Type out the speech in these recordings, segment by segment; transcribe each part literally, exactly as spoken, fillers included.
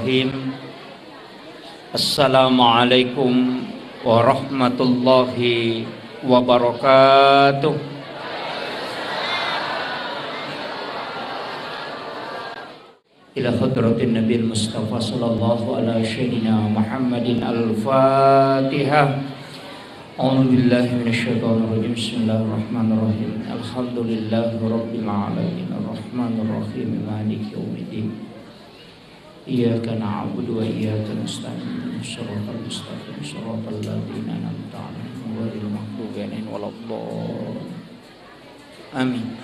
Bismillahirrahmanirrahim. Assalamualaikum warahmatullahi wabarakatuh. Ila hadratin Nabil Mustafa sallallahu ala sayyidina Muhammadin al-Fatihah. A'udzu billahi minasyaitonir rajim. Bismillahirrahmanirrahim. Alhamdulillahi rabbil alamin. Arrahmanirrahim. Maliki yaumiddin. Iyyaka na'budu wa iyyaka nasta'in. Shiratal mustaqim. Shiratal ladzina an'amta 'alaihim ghairil maghdubi 'alaihim waladdallin. Amin.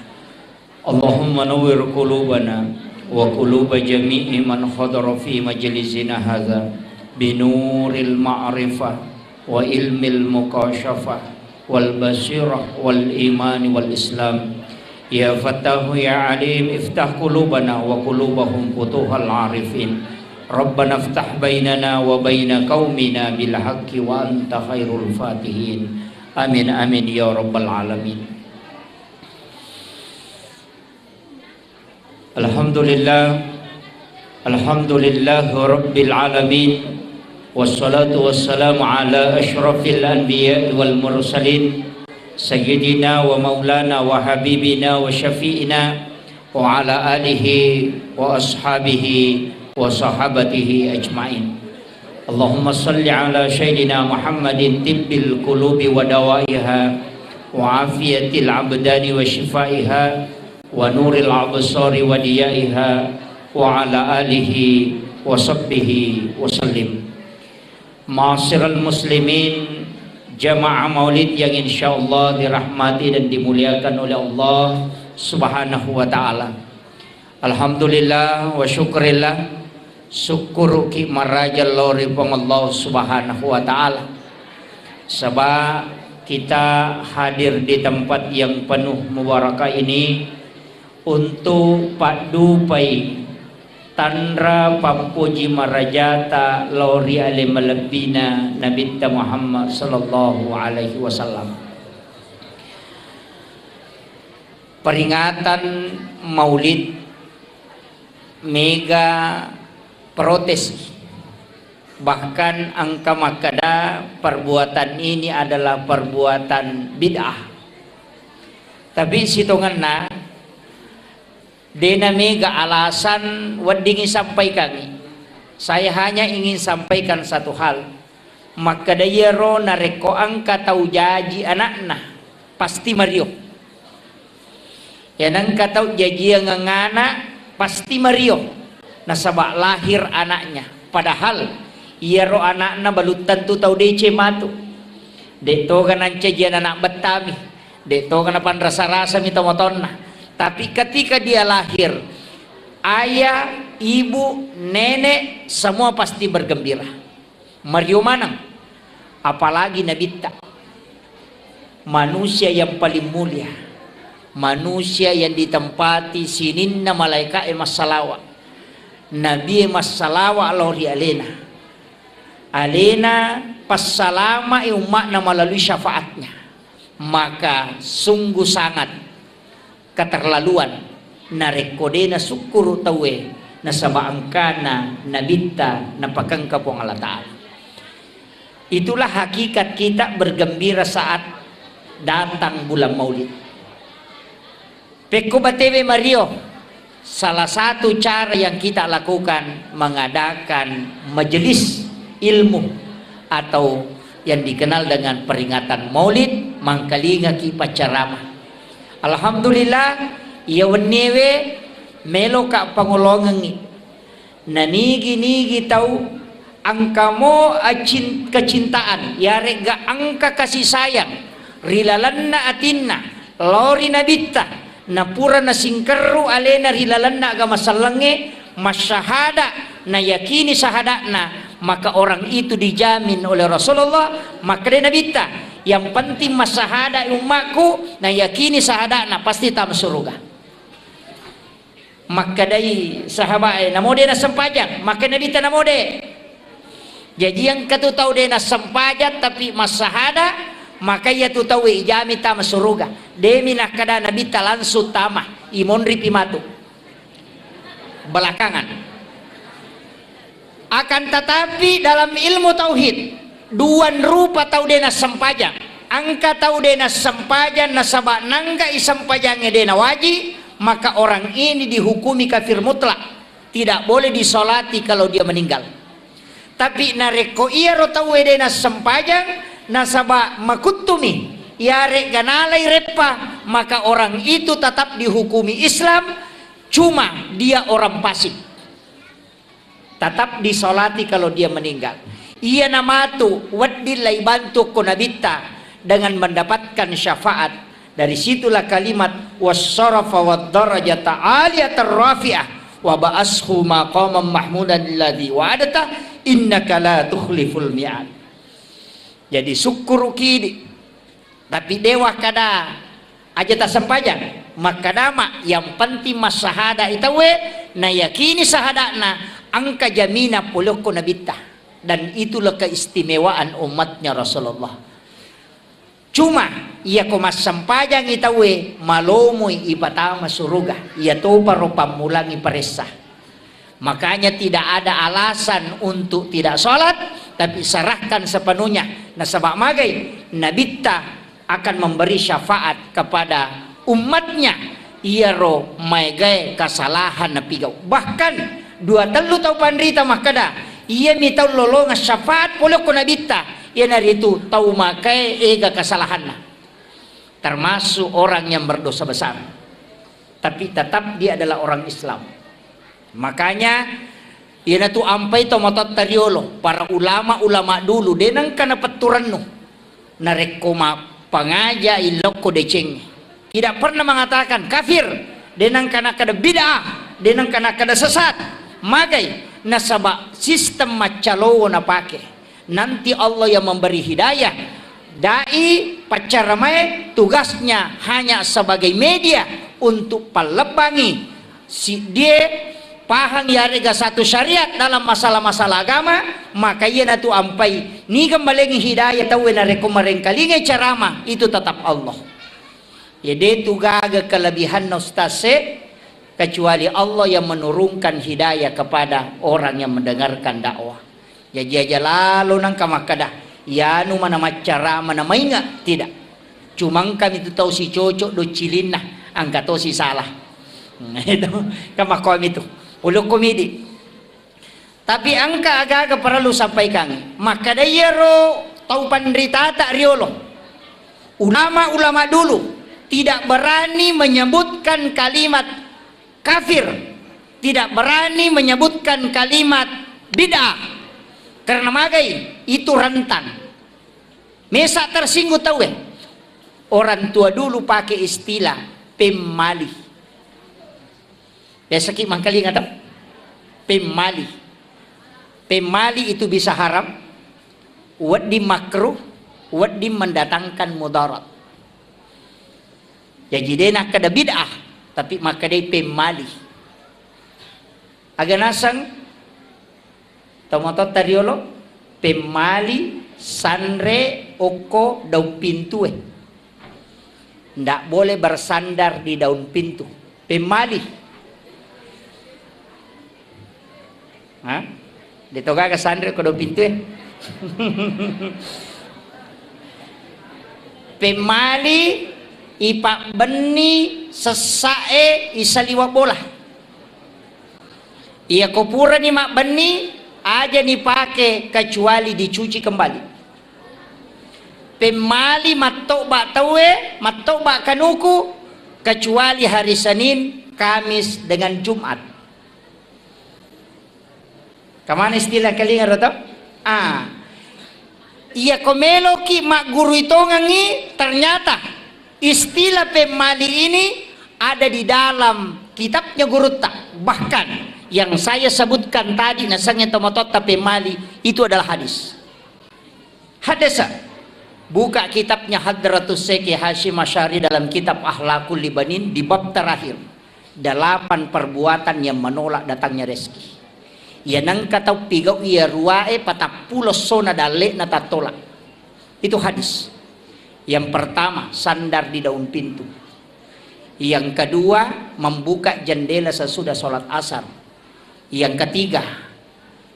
Allahumma nawwir qulubana wa quluba jami'i man hadara fi majlisina hadza binuril ma'rifah wa ilmil mukasyafah wal basirah wal imani wal islam. Ya Fattahu ya Alim, iftah qulubana wa qulubahum futuhal arifin. Rabbana iftah bainana wa baina qaumina bil haqqi wa anta khairul fatihin. Amin, amin, ya rabbal alamin. Alhamdulillah. Alhamdulillahi rabbil alamin. Wassalatu wassalamu ala asyrafil anbiya'i wal mursalin, sayyidina wa maulana wa habibina wa syafi'ina wa ala alihi wa ashabihi wa sahabatihi ajma'in. Allahumma salli ala sayyidina Muhammadin tibbil qulubi wa dawaiha wa afiyatil abdani wa shifaiha wa nuril absari wa diyaiha wa ala alihi wa sahbihi wa sallim. Ma'asyiral muslimin, jamaah maulid yang insyaallah dirahmati dan dimuliakan oleh Allah Subhanahu wa taala. Alhamdulillah wa syukurillah, sukkuruki maraja lao ri Puang Allah Subhanahu wa taala. Saba kita hadir di tempat yang penuh mubarakah ini untuk paddupai tanra pappoji marajata lao ri ale malebbina Nabitta Muhammad sallallahu alaihi wasallam. Peringatan Maulid mega protes, bahkan engka makkeda perbuatan ini adalah perbuatan bid'ah. Tapi sitongenna dena mega alasan weddingngi sampaikangngi. Saya hanya ingin sampaikan satu hal. Makkeda iyaro narekko engka tau jaji anakna, pasti mario. Iya nengka tau jajiangeng ana, pasti mario. Nasaba lahir anaknya. Padahal iyaro anakna belum tentu tau deceng matu. Dek toga nancajiang anak bettami. Dek toga napanrasa-rasami tomatoanna. Tapi ketika dia lahir, ayah, ibu, nenek, semua pasti bergembira. Mario maneng, apalagi Nabitta, manusia yang paling mulia, manusia yang ditempati sininna malaika'e massalawa, Nabie massalawa lao ri alena, alena passalama'i umma'na melalui syafaatnya, maka sungguh sangat keterlaluan narekko de nasukkuru tauwe nasaba engkana Nabitta napakengka Puang Allah Ta'ala. Itulah hakikat kita bergembira saat datang bulan Maulid. Pekko batewe mario, salah satu cara yang kita lakukan mengadakan majelis ilmu atau yang dikenal dengan peringatan Maulid, mangkalingaki paccarama. Alhamdulillah, iya wenniewe meloka pangolongengngi. Nanigi-nigi tau engkamo acin-, kecintaan, yaregga engka kasih sayang ri lalenna atinna lao ri Nabitta, napura nasingkerru alena ri lalenna agama sellengnge, masyahada, nayakini sahada'na, maka orang itu dijamin oleh Rasulullah. Makkeda Nabitta, yang penting masyahada ummaku, nayakini sahada'na pasti tama suruga. Makkedai sahabae, namo de nassempajang, makkeda Nabitta namo de. Jaji engka tu tau de nassempajang tapi massahada, maka iya tu tau ijami tama suruga. Demi nakkeda Nabitta langsung tama, imonripi matu. Belakangan. Akan tetapi, dalam ilmu tauhid, duan rupa tau de nassempajang. Engka tau de nassempajang nasaba nangga isempajangnge de nawaji, maka orang ini dihukumi kafir mutlak. Tidak boleh disolati kalau dia meninggal. Tapi narekko iyaro tauwe de nassempajang, nasaba makuttumi, iyare'ga nalai reppa, maka orang itu tetap dihukumi Islam, cuma dia orang fasik. Tetap disolati kalau dia meninggal. Iyana matu wedding laibantu ko Nabitta dengan mendapatkan syafaat. Dari situlah kalimat wassarafa wad darajata aliyatar rafi'ah wa ba'ashu maqamam mahmudan alladzi wa'adta innaka la tukhliful mi'ad. Jadi sukkuruki di, tapi dewa kada aja tassempajang. Makkadama yang penting massahada itawe, nayakini sahada'na engka jamina polokko Nabitta. Dan itulah keistimewaan umatnya Rasulullah. Cuma, iyako massempajang itawe, malomoi ipatama suruga, iyatoparo pammulangi paressa. Makanya tidak ada alasan untuk tidak sholat, tapi serahkan sepenuhnya. Nasaba magai, Nabitta akan memberi syafaat kepada umatnya, iyaro maegae kasalahan napigau. Bahkan dua tellu tau panrita makkeda, iyami tau lolongeng syafaat pole ko Nabitta, iyanaritu tau makae ega kasalahanna, termasuk orang yang berdosa besar. Tapi tetap dia adalah orang Islam. Makanya, iyanatu ampai tomatoatta riolo, para ulama-ulama dulu, de nengka napettu rennu. Narekko mappangajai lokko decengnge. Tidak pernah mengatakan kafir, de nengka nakkeda bid'ah, de nengka nakkeda sesat. Magai, nasaba sistem maccalowo napake. Nanti Allah yang memberi hidayah. Dai paccaramae tugasnya hanya sebagai media untuk pallebbangi siddie pahang yarega satu syariat dalam masalah-masalah agama, maka iyanatu ampai niga malengi hidayah tauwe narekko marengkalingai ceramah itu tetap Allah. Ya, de tu gaga kelebihanna ustaz e, kecuali Allah yang menurunkan hidayah kepada orang yang mendengarkan dakwah. Jaji aja lalo nangka makkeda, "Iyanu mana maccarama na mainga?" Tidak. Cuma engkami tu tau sicocok do cilinna, angka tosi salah. Itu kan makkomi tu. Ulukku midi. Tapi engka aga-aga parellu sampaikan. Makkeda iyaro tau panritata riolo. Ulama-ulama dulu tidak berani menyebutkan kalimat kafir, tidak berani menyebutkan kalimat bid'ah. Karena magai itu rentan. Mesa tersinggung tauwe. Orang tua dulu pakai istilah pemmali. Biasaki mangkalinga tau? Pemmali. Pemmali itu bisa haram, wedding makruh, wedding mendatangkan mudarat. Jaji de nakkeda bid'ah, tapi makkedai pemmali. Aga naseng tomatoatta riolo, pemmali sanre okko daung pintue. Ndak boleh bersandar di daun pintu. Pemmali. Ha? De to gaga sanre ko do pintue. Pemmali ipabbenni sessae isaliwa bola. Iya ko purani mabbenni aja ni pake kecuali dicuci kembali. Pemmali mattoba tauwe, mattoba kanuku kecuali hari Senin, Kamis dengan Jumat. Kamana istilah kalinga ro to? Ah. Iya ko meloki maggurui tongengi, ternyata istilah pemmali ini ada di dalam kitabnya gurutta. Bahkan yang saya sebutkan tadi nasengnge tomatoatta pemmali itu adalah hadis. Haddasa. Buka kitabnya Hadratus Syekh Hasyim Asy'ari dalam kitab Akhlaqul Libanin di bab terakhir. Delapan perbuatan yang menolak datangnya rezeki. Iya nengka tau pigau iya ruae patappulo sona dalle'na tattolak. Itu hadis. Yang pertama, sandar di daun pintu. Yang kedua, membuka jendela sesudah sholat asar. Yang ketiga,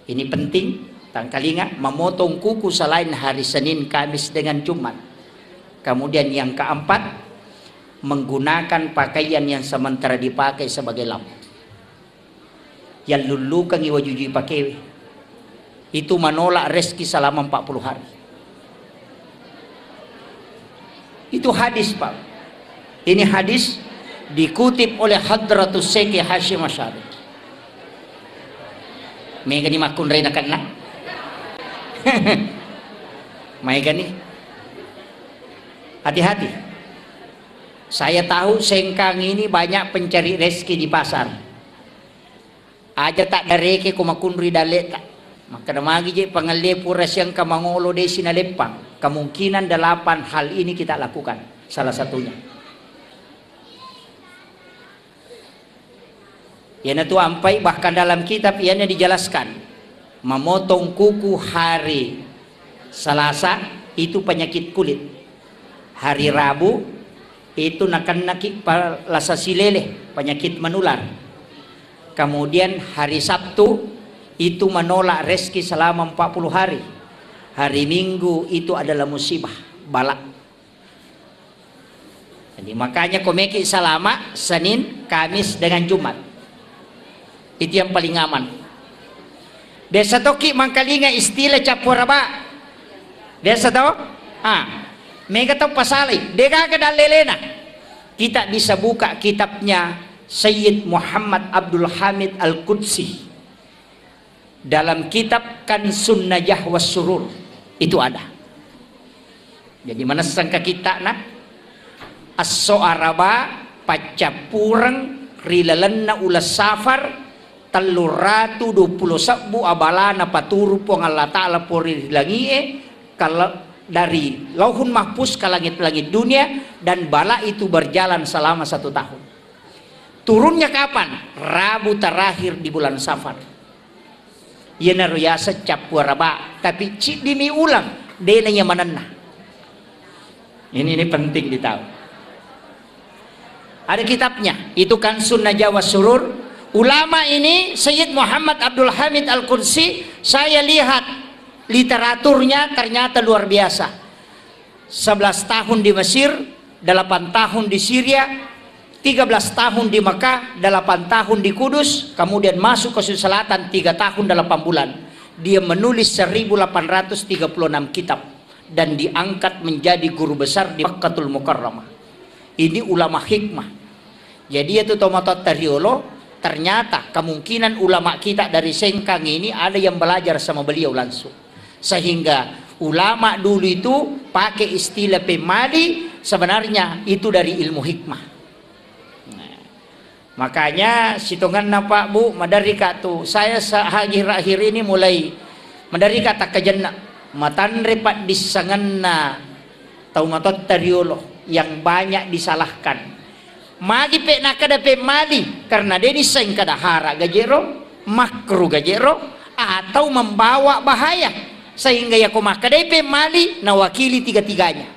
Ini penting, tangkalinga, memotong kuku selain hari Senin, Kamis, dengan Jumat. Kemudian yang keempat, menggunakan pakaian yang sementara dipakai sebagai lampu. Yallullukengngi wajujui pakewe. Itu menolak rezeki selama empat puluh hari. Itu hadis, Pak. Ini hadis dikutip oleh Hadratus Syekh Hasyim Asy'ari. Megani makkunrai nakenna. Maegani. Hati-hati. Saya tahu Sengkang ini banyak pencari rezeki di pasar. Aja taddareke ko makunrui dalle'ta. Makkeda magi je pangalle pura siangka mangolo desi naleppang. Kemungkinan delapan hal ini kita lakukan. Salah satunya. Iyanatu ampai bahkan dalam kitab iyana dijelaskan. Memotong kuku hari Selasa itu penyakit kulit. Hari Rabu itu nakennaki palasa silele, penyakit menular. Kemudian hari Sabtu itu menolak rezeki selama empat puluh hari. Hari Minggu itu adalah musibah, bala. Jadi makanya komeki salama Senin, Kamis, dengan Jumat. Itu yang paling aman. Biasa toki mangkalinga istilah cappu araba. Biasa to? Ah, mega tau pasalai. Degaga dallelena. Kita bisa buka kitabnya Sayyid Muhammad Abdul Hamid Al-Qudsi. Dalam kitab Kansun Najah was Surur itu ada. Jadi manessang ka kitta'na, esso araba paccappureng ri lalenna uleng Safar, telluratu duappulo sebbu abalana paturu Puang Allah Ta'ala pori ri langi'e, kal-, dari Lauhun Mahfuz ke langit-langit dunia, dan bala itu berjalan selama satu tahun. Turunnya kapan? Rabu terakhir di bulan Safar. Iyanaro yaseng cappu araba, tapi ciddimi uleng, dena iya manenna. Ini, ini penting ditahu. Ada kitabnya, itu Kansun Najah was Surur. Ulama ini, Sayyid Muhammad Abdul Hamid Al-Qudsi, saya lihat literaturnya ternyata luar biasa. Sebelas tahun di Mesir, delapan tahun di Syria, tiga belas tahun di Mekah, delapan tahun di Kudus, kemudian masuk ke Sulawesi Selatan tiga tahun delapan bulan. Dia menulis seribu delapan ratus tiga puluh enam kitab dan diangkat menjadi guru besar di Makkatul Mukarramah. Ini ulama hikmah. Jadi, itu tomatoatta riolo, ternyata kemungkinan ulama kita dari Sengkang ini ada yang belajar sama beliau langsung. Sehingga ulama dulu itu pakai istilah pemmali, sebenarnya itu dari ilmu hikmah. Nah, makanya sitongenna, Pak, Bu, maderri ka tu. Saya sa-, akhir-akhir ini mulai maderri ka takkajenna. Matanre paddissengenna tau matotta riolo yang banyak disalahkan. Magi pe nakkeda pemmali, karena de nisseng kada hara gajero, makruh gajero, atau membawa bahaya, sehingga yako makkedai pemmali nawakili tiga-tiganya.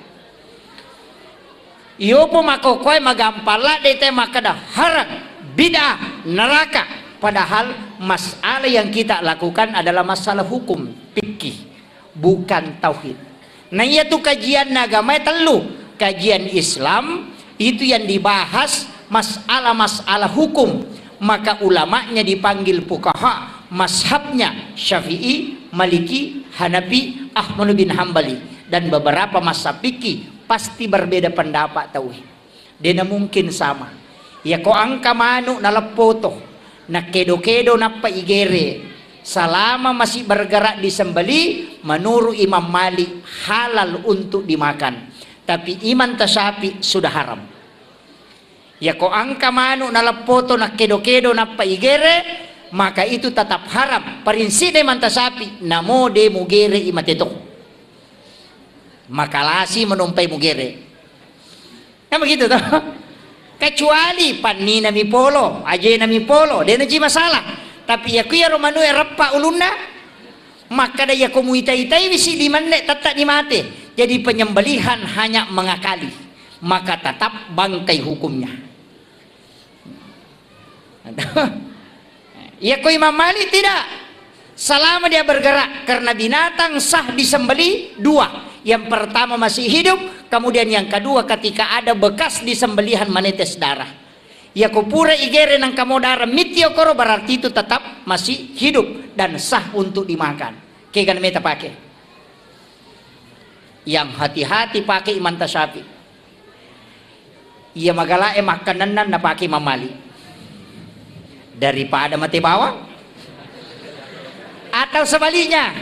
Iyopo makkokkoe magampang ladde te makkeda haram, bid'ah, neraka, padahal masalah yang kita lakukan adalah masalah hukum fikih, bukan tauhid. Nah, iya tu kajian agama tellu, kajian Islam itu yang dibahas masalah-masalah hukum, maka ulamanya dipanggil fuqaha, mazhabnya Syafi'i, Maliki, Hanafi, Ahmad bin Hambali, dan beberapa mazhab fikih pasti berbeda pendapat tauhid. Dena mungkin sama. Yako angka manu naleppoto, nakkedo-kedo nappa igere, salama masih bergerak di sembelih, menurut Imam Malik halal untuk dimakan. Tapi Imam Tasyafi sudah haram. Yako angka manu naleppoto nakkedo-kedo nappa igere, maka itu tetap haram. Prinsip de Imam Tasyafi, namo de mugere imateto. Makalasi menompai mugere. Kan begitu toh? Kecuali pannina mi polo, ajena mi polo, dena ji masalah. Tapi ya kuyaro manue reppa ulunna, makkada yako muita-itai wisi di menne tetta di mate. Jadi penyembelihan hanya mengakali, maka tetap bangkai hukumnya. Iya ko Imam Malik tidak. Selama dia bergerak, karena binatang sah disembelih dua. Yang pertama masih hidup, kemudian yang kedua ketika ada bekas disembelihan menetes darah. Yako pura igere nangka mo darah mitti okoro, berarti itu tetap masih hidup dan sah untuk dimakan. Kega meta pake. Yang hati-hati pake Imam Tasyafi. Iya magalae makkanennan napake Imam Malik. Daripada mate bawang. Atau sebaliknya,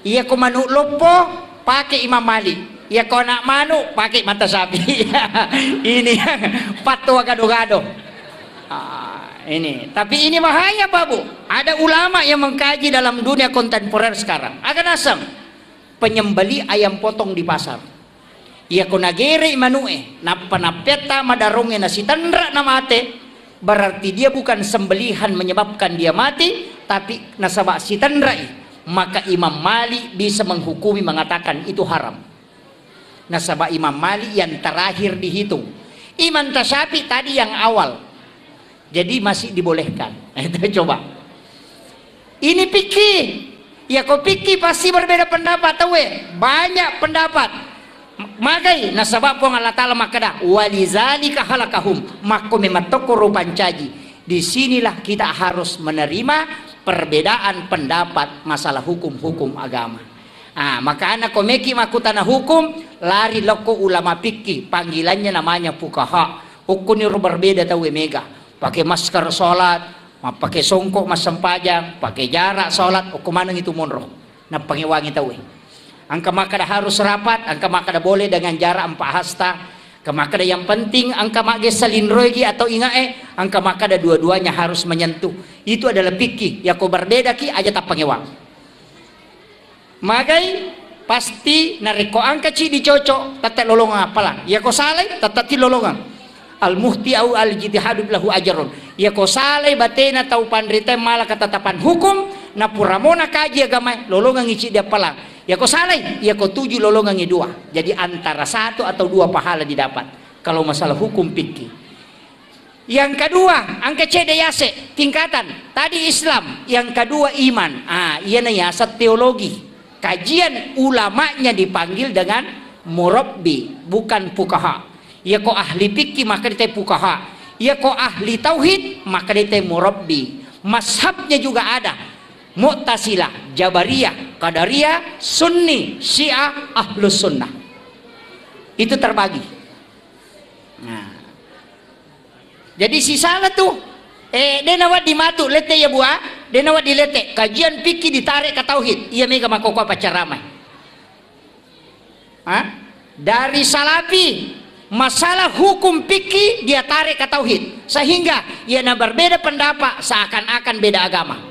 iya ko manuk loppo pake Imam Malik. Iya ko anak manuk pake Imam Tasyafi. Ini yang fatwa gado-gado. Ah, ini. Tapi ini bahaya, Pak Bu. Ada ulama yang mengkaji dalam dunia kontemporer sekarang. Aga naseng penyembeli ayam potong di pasar. Iya ko nagerei manu'e, nappa nappetta madarongnge nasitenra namate, berarti dia bukan sembelihan menyebabkan dia mati, tapi nasaba sitenrai, maka Imam Malik bisa menghukumi mengatakan itu haram. Nasaba Imam Malik yang terakhir dihitung. Imam Tasyafi tadi yang awal. Jadi masih dibolehkan. Itu coba. Ini fikih. Ya ko fikih pasti berbeda pendapat tauwe. Banyak pendapat. M-, magai nasaba Puang Allah Ta'ala makkeda, "Walizalika halakahum." Makko memang tokko rupancaji. Di sinilah kita harus menerima perbedaan pendapat masalah hukum-hukum agama. Ah, makana ko meki makkutana hukum, lari lokko ulama fikih, panggilannya namanya fukaha. Okkoniro berbeda tauwe mega. Pakai masker sholat, mappake songkok massempajang, pakai jarak sholat, okko maneng itu monro. Nappangewangi tauwe. Engka makkeda harus rapat, engka makkeda boleh dengan jarak empat hasta. Engka makkeda yang penting engka maggessa linroigi atau ingae, engka makkeda dua-duanya harus menyentuh. Itu adalah fikih. Yako berbeda ki aja tappangewang. Magai pasti narekko engka ci dicocok, tette lolongang appalang. Yako salai, tette ti lolongang. Al-muhti au al-ijtihadu lahu ajrun. Yako salai batena tau panrita mala ketetapan hukum, napura mo nakaji agamae, lolongangi ci diappalang. Yako salai, yako tuju lolongangi dua. Jadi antara satu atau dua pahala didapat. Kalau masalah hukum fikih. Yang kedua, engka cedde yase, tingkatan. Tadi Islam, yang kedua iman. Ah, iyana yaseng teologi. Kajian ulamanya dipanggil dengan murabbi, bukan fukaha. Iya ko ahli fikih maka dite fukaha. Iya ko ahli tauhid maka dite murabbi. Mazhabnya juga ada. Mu'tazilah, Jabariyah, Qadariyah, Sunni, Syiah, Ahlus Sunnah. Itu terbagi. Nah. Jadi sisala tu, eh, de nawedding matu lette iya bua, de nawedding lette. Kajian fikih ditarik ke tauhid. Iya mega makkokkoe paccaramai. Ha? Dari salafi, masalah hukum fikih dia tarik ke tauhid. Sehingga ia na berbeda pendapat seakan-akan beda agama.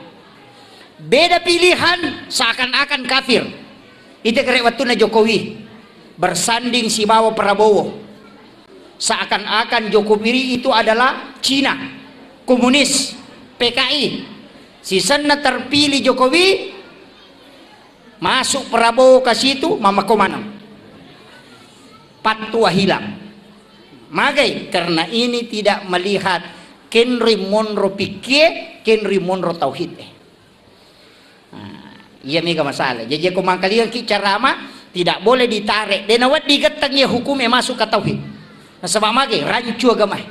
Beda pilihan seakan-akan kafir. Ite kere wettunna Jokowi bersanding sibawa Prabowo. Seakan-akan Jokowi itu adalah Cina, komunis, P K I. Sisenna terpilih Jokowi, masuk Prabowo ke situ, mamako maneng. Pattua hilang. Magai? Karena ini tidak melihat kenri monro pikkie, kenri monro tauhid. Nah, iya mega masalah. Jadi, ko mangkalingaki carama, tidak boleh ditarik. De nawedding getteng iya hukume masuk ke tauhid. Nasaba mage, rancu agamae.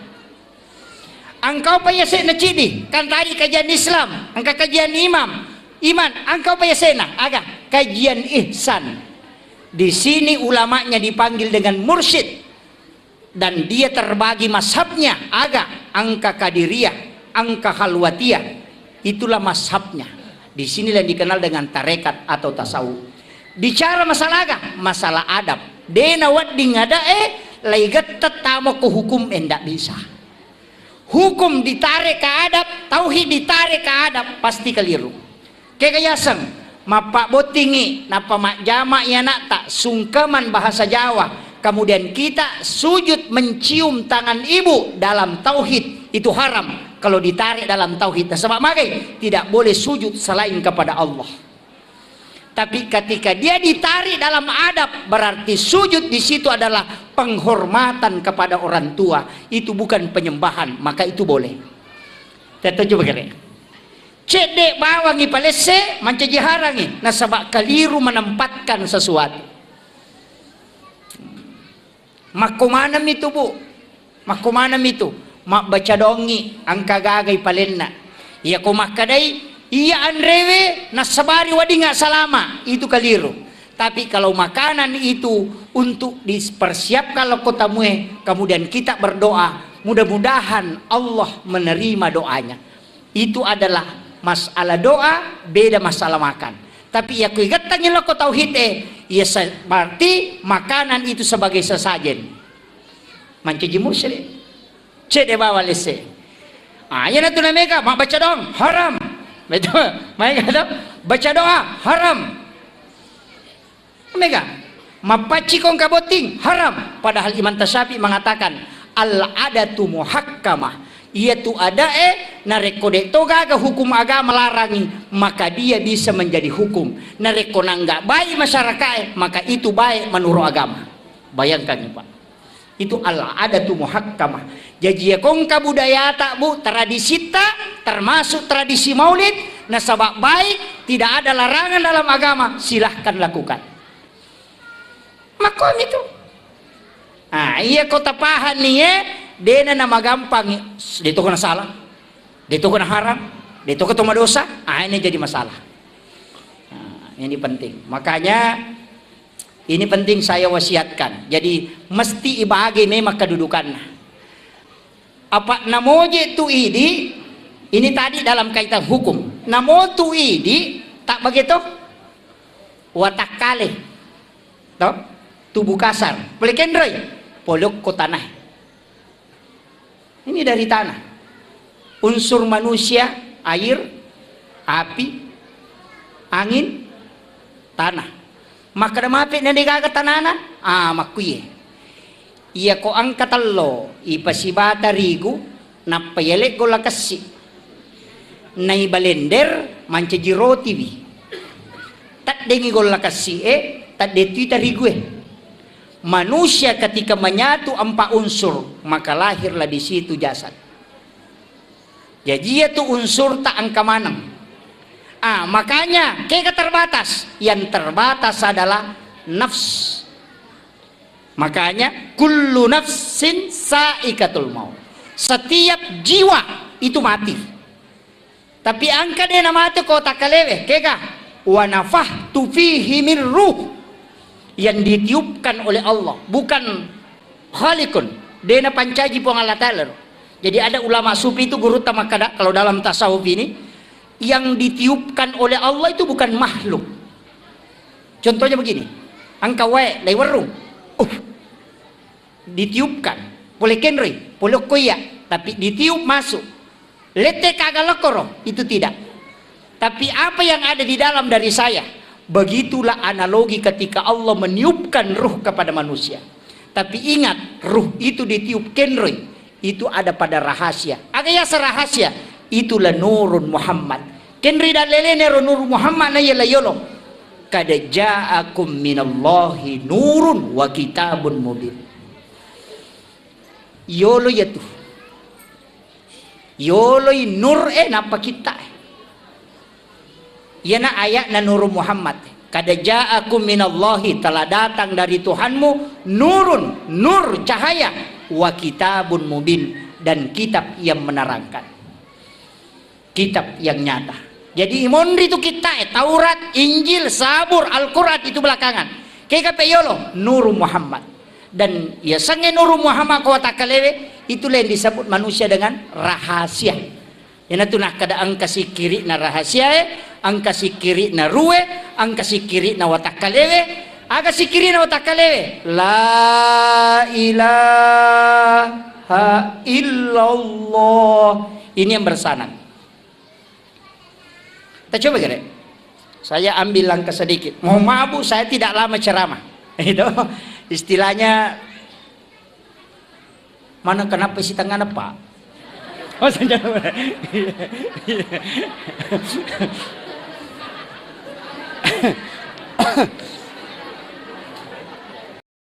Engkau pa yase'na cidi, kan tadi kajian Islam, engka kajian imam, iman, engkau pa yase'na, aga, kajian ihsan. Di sini ulamanya dipanggil dengan mursyid. Dan dia terbagi mazhabnya, aga, engka Qadiriyah, engka Khalwatiyah. Itulah mazhabnya. Di sinilah yang dikenal dengan tarekat atau tasawuf. Bicara masalah aga, masalah adab. De nawedding adae, lai gette tama ko hukum, eh, ndak bisa. Hukum ditarik ke adab, tauhid ditarik ke adab, pasti keliru. Kega yaseng, mappabbottingi, nappa majjama i anakta, sungkeman bahasa Jawa. Kemudian kita sujud mencium tangan ibu dalam tauhid, itu haram kalau ditarik dalam tauhid. Nasaba magai? Tidak boleh sujud selain kepada Allah. Tapi ketika dia ditarik dalam adab, berarti sujud di situ adalah penghormatan kepada orang tua. Itu bukan penyembahan, maka itu boleh. Kita coba kira. Cedde bawangi palesse, mancaji harangi, nasaba kaliru menempatkan sesuatu. Makko maneng mitu, Bu. Makko maneng mitu. Mabbaca dongi engka gagai palenna. Iya ko makkadai, iya anrewe nassabari weddingnga salama, itu kaliru. Tapi kalau makanan itu untuk dipersiapkan lokko tamue, kemudian kita berdoa, mudah-mudahan Allah menerima doanya. Itu adalah masalah doa, beda masalah makan. Tapi iya ku igettangi lokko tauhid e, iya sa-, berarti makanan itu sebagai sesajen. Mancaji musyrik. Cedde bawa lesse. Ah, iya natu namega, mabbaca doang, haram. Betul. Maega to? Baca doa, haram. Mega, mappacciko engka botting, haram. Padahal Imam Tasyafi mengatakan, "Al-adatu muhakkamah." Iyatu adae, narekko de to gaga hukum agama larangi, maka dia bisa menjadi hukum. Narekko nangga baik masyarakae, maka itu baik menurut agama. Bayangkan, Pak. Itu al-adatu muhakkamah. Jaji, iya ko engka budayata, Bu, tradisitta, termasuk tradisi maulid, nasaba baik, tidak ada larangan dalam agama, silahkan lakukan. Makkomi tu. Ah, iya ko tapahanni, eh, dena namagampang, de to ko nasala, de to ko naharam, de to ko to madosa, ah, ini jadi masalah. Nah, ini penting. Makanya, ini penting saya wasiatkan. Jadi, mesti ibage memang kedudukanna. Apa namoje tu idi, ini tadi dalam kaitan hukum. Namo tu idi, tak begitu? Watakkale. To? Tubuh kasar. Pole kenroi? Pole okko tanah. Ini dari tanah. Unsur manusia, air, api, angin, tanah. Makkeda mape na degaga tanana? Ah, makkuye. Iya ko engka tello, ipasibata rigu, nappa yalek golla kessi. Naibalender, mancaji rotiwi. Taddengi golla kessi e, tadde tui tarigu e. Manusia ketika menyatu empat unsur, maka lahirlah di situ jasad. Jaji, iya tu unsur tak engka maneng. Ah, makanya kega terbatas. Yang terbatas adalah nafs. Makanya kullu nafsin saikatul maut. Setiap jiwa itu mati. Tapi engka de namate ko takkalewe, kega? Wa nafakhtu fihi min ruh. Yang ditiupkan oleh Allah, bukan khaliqun. De napancaji Puang Allah Ta'ala. Jadi ada ulama sufi itu gurutta makkada, kalau dalam tasawuf ini, yang ditiupkan oleh Allah itu bukan makhluk. Contohnya begini, engka wae laiwerrung. Uh, ditiupkan. Pole kenroi, pole okko iya, tapi ditiup masuk. Lette kaga lokoro, itu tidak. Tapi apa yang ada di dalam dari saya, begitulah analogi ketika Allah meniupkan ruh kepada manusia. Tapi ingat, ruh itu ditiup kenroi, itu ada pada rahasia. Aga yaseng rahasia? Itulah nurun Muhammad. Kenroi dallelene ro nurun Muhammad na yala yolo. Kada ja'akum minallahi nurun wa kitabun mubin. Yolo yatu. Yoloi nur e nappa kitta e. Iyana ayatna Nurun Muhammad. Kada ja'akum minallahi, telah datang dari Tuhanmu, nurun, nur, cahaya, wa kitabun mubin, dan kitab yang menerangkan. Kitab yang nyata. Jadi, imonri tu kitta e, Taurat, Injil, Zabur, Al-Quran itu belakangan. Kega pe yolo, Nurun Muhammad. Dan yasengnge Nurun Muhammad ko watakkalewe, itulah yang disebut manusia dengan rahasia. Iyanatu nakkeda engka sikkiri'na rahasiae, engka sikkiri'na ruhe, engka sikkiri'na watakkalewe. Aga sikkiri'na watakkalewe? La ilaha illallah. Ini yang bersanad. Kita coba kira. Saya ambil langkah sedikit. Mohon maaf, Bu, saya tidak lama ceramah. Itu istilahnya mana kenapa isi tengah, Pak? Oh, saya jawab. Iya, iya.